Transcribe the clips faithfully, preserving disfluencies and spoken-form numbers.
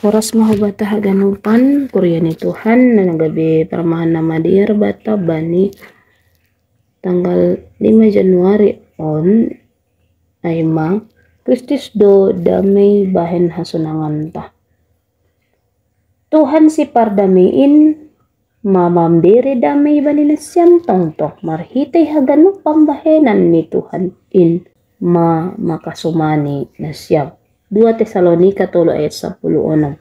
Horas ma hubata haganupan, kuria ni Tuhan, na gabe parmahan na madiar bata bani tanggal lima Januari on, ai ma, Kristus do damei bahen hasonanganta. Tuhan si pardamei in ma mambere damei bani nasiam tongtong, marhitei haganup pambahenan ni Tuhan in ma makasomani nasiam. Dua Tesalonika tolu ayat sapuluh onom.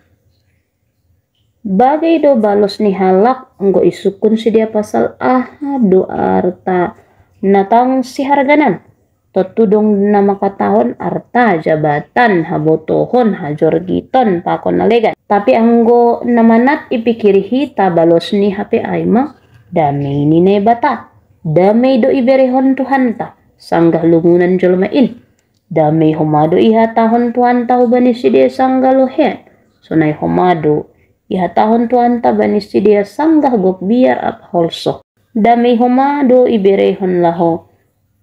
Bagai do balos ni halak, anggo isungkun sidea pasal aha do arta na tang siharganan. Tontu dong na makatahon arta, jabatan, habotohon, hajorgiton, pakon na legan. Tapi anggo na manat ipikiri hita, balos ni hape ai ma damei ni Naibata. Damei do iberehon Tuhanta sanggah lungunan jolma in. Damei homa do ihatahon Tuhanta hubani sidea sanggah loheen. Sonai homa do ihatahon Tuhanta bani sidea sanggah gok biar apa holso. Damei homa do iberehon laho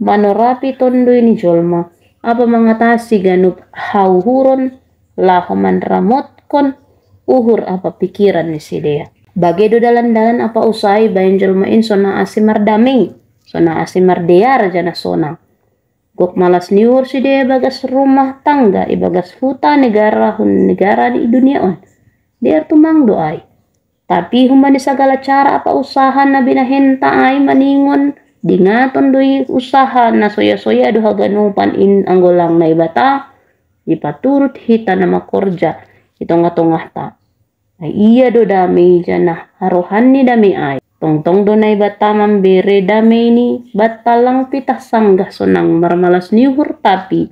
manorapi tondoi ni jolma, apa mangatasi ganup hauhuron, laho manramotkon uhur apa pikiran ni sidea. Bage do dalan-dalan apa usaha ibaen jolma in sonang asi mardamei, sonang asi mardear janah sonang. Gok malas ni uhur sidea ibagas rumah tangga, ibagas huta, negara, hun negara di dunia on. Dear tumang do ai. Tapi hubani sagala cara apa usaha na binahenta ai maningon, dingaton do i usaha na soya-soya do haganupan in anggo lang Naibata, ipaturut hita na makorja i tongah-tongahta. Ai ia do damei janah harohan ni damei ai. Tongtong do Naibata mambere damei ni banta lang pitah sanggah sonang marmalas ni uhur, tapi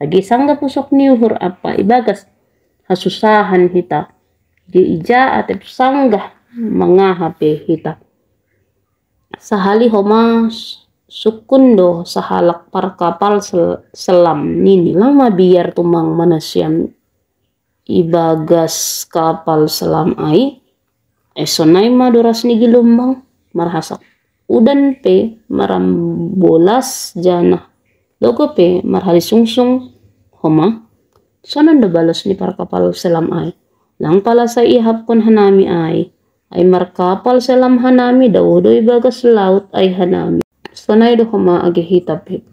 age sanggah pusok ni uhur apa ibagas hasusahan hita, age ija atep sanggah mangaha pe hita. Sahali homa sungkun do sahalak parkapal sel- selam nini, lang mabiar tumang manasiam ibagas kapal selam ai. Ai sonai ma doras ni gelombang, marhasak udan pe marambolas janah logo pe marhalisungsung homa. Sonon do balos ni parkapal selam ai. Lang pala sai iahapkon hanami ai. Ai markapal selam hanami, daoh do ibagas laut ai hanami. Sonai do homa age hita pe.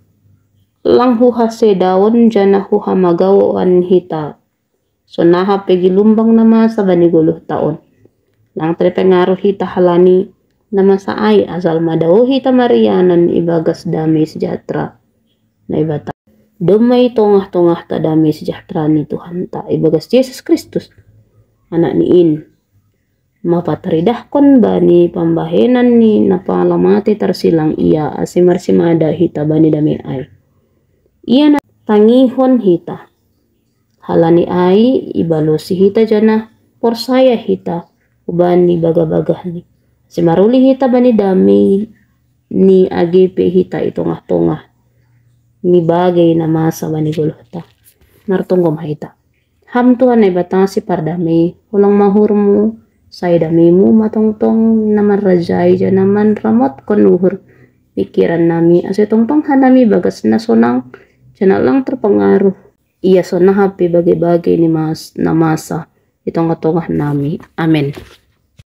Lang huhasedaon janah huhamagaoan hita. Sonang hape gelombang na masa bani goluhta on. Lang terpengaruh hita halani na masa ai, asal ma dao hita marianan ibagas damei sejahtera Naibata. Domma i tongah-tongahta damei sejahtera ni Tuhanta ibagas Jesus Kristus, Anak ni in. Mapataridahkon bani pambahenan ni na pala mate tarsilang ia, ase marsimada hita bani damei ai. Ia na tangihon hita. Halani ai ibalosi hita janah porsaya hita hubani bagah-bagahni. Ase maruli hita bani damei ni age pe hita i tongah-tongah ni bagei na masa bani goluhta. Martonggo ma hita. Ham Tuhan Naibata si pardamei, holong ma uhurmu, sai dameimu ma tongtong na manrajai janah manramotkon uhur pikiran nami, ase tongtong hanami bagas na sonang, janah lang terpengaruh ia sonang hape bagei-bagei ni mas, na masa i tongah-tongah nami. Amen.